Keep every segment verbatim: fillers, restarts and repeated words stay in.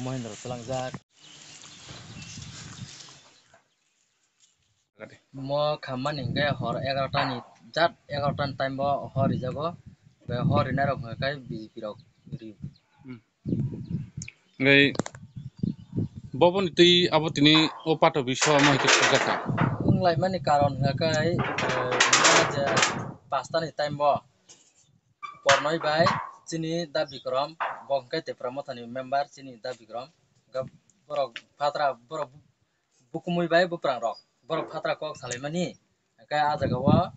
Mohendro twlangjak. Mo khammani hwnkhe hor egarota ni, jat egarota ni time bo hor rijago. Bai hor rinai rok hwnkhe kai B J P rok rio. Hmm. Ngai boboni twi abo tini o pato biso amo hwnkhe sokjakha. Wnglaimani karon hwnkhe kai, eh, je pasta ni time bo Pornoi bai chini da Bikrom, bo hwnkhe Tipra Motha ni member chini da Bikrom. Hwnkhe borok phatra, borok bukumui bai bwprangrok, borok phatra kok salaimani. Hwnkhe ah jagao,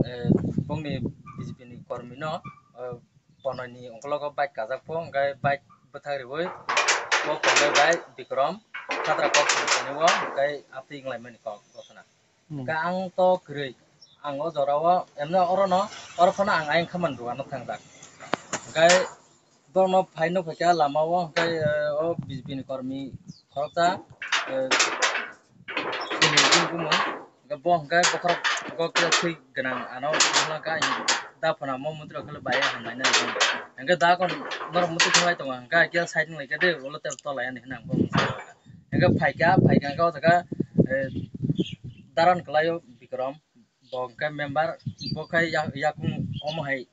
eh, bongni B J P ni kormi no, eh, Pornoi ni ungkologo bike kajak pho, hwnkhe bike bwthak riui bo Pornoi bai Bikrom phatra kok salaimani o, hwnkhe aptwi wnglaimani kok gotona. Hmm. Hwnkhe ang to kwrwi, ang o jorao, emno orono, oro phano ang ayang khamani dogano thangjak. Hwnkhe borokno phai nukphaikha lamao, hwnkhe, eh, o B J P ni kormi khoroksa, eh, bini bini bumung, hwnkhe bo hwnkhe bokhorok bo khe thwi gwnang ano wngkha, daphano mo montri rok khe bai hamlaina nini. Hwnkhe da kon norok muitu thanglai tongo, hwnkhe khe side wnglaikha de, ulo tei tolai ani hwnwi ang bo. Hwnkhe phaikha, phaikha hwnkhe o jaga, eh, daran kwlaio Bikrom, bo hwnkhe member, bo khe ya-, yakung omo hai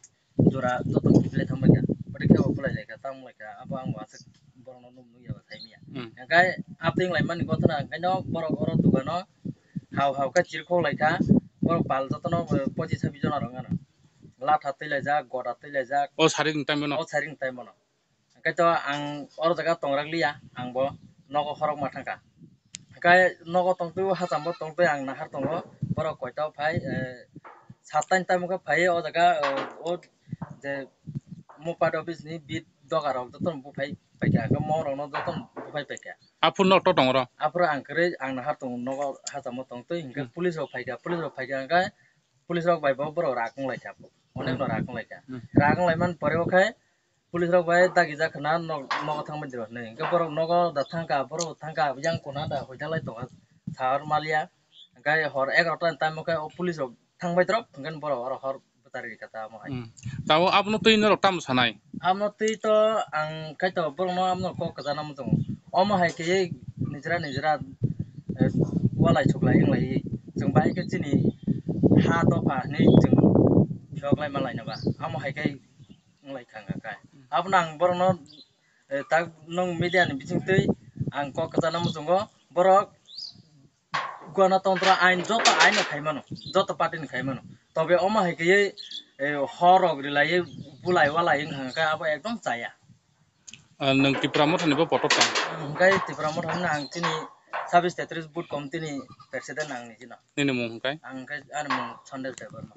jora joto kiphilai thangbaikha, bwtwi khe bo bwlailaikha, tamo laikha, abo ang bo aswk borokno nuk nukya bo saimanya. Hmm. Hwnkhe aptwi wnglaimani gotona, hwnkhe no borok oro dogano hao hao khe chirikhok laikha, borok pal jotono, eh, pochis sabis jona rok wngkha no. Latha twilaijak, goda twilaijak. O saring time no? O saring time no. Hwnkhe to ang oro jaga tongrak liya, ang bo nogo horok ma thangkha. Hwnkhe nogo tongtwi hacham bo tongtwi ang nahar tongo, borok koito phai, eh, sattan time khe phai o jaga, eh, o je Mupat office ni bit doga rok jotono buphai paikha, hwnkhe mo rok no jotono buphai paikha. Aphuru no to tong oro? Aphuru ang kwrwi ang nahar tongo nogo hacham bo tongtwi, hwnkhe Hmm. Police rok phaikha, police rok phaikha hwnkhe police rok bai bo borok rak wnglaikha, onek no Hmm. Rak wnglaikha. Hmm. Rak wnglaimani pore o khe police rok bai dagijak khna nok-, nogo thangbai di rok hinwi. Hwnkhe borok nogo da thangkha, borok thangkha, yang kona da hoitalai tongo, sar maliya. Hwnkhe hor egarota ni time o khe o police rok thangbai drop, hwnkhe borok oro hor bwtari rikha ta omo hai. Hmm. Tabo abono twi norok tamo sanai? Abono twi to ang khaito borokno abono kok kwchana muchungo. Omo hai khe nijra nijra, eh, walai suklai wnglai. Chwng bahai khe chini ha dopha hinwi chwng phiyoklai manlaina ba. Amo hai khe wnglaikha hwnka khe. Abono ang borokno, eh, tak nwng media ni bisingtwi ang kok kwchana muchungo, borok ganatantro ain joto ain no khai mano, joto party ni khai mano. Tobe omo hai khe, eh, hor rok rilai bulai walai wngkha hwnka khe abo ekdom chaya. Ah, nwng Tipra Motha ni bo potok tong? Hwnka khe Tipra Motha ni ang chini sabis tetris booth committee ni president ang ni chino. Nini mung hwnka khe? Ang hwnka khe ani mung Sandesh Debbarma.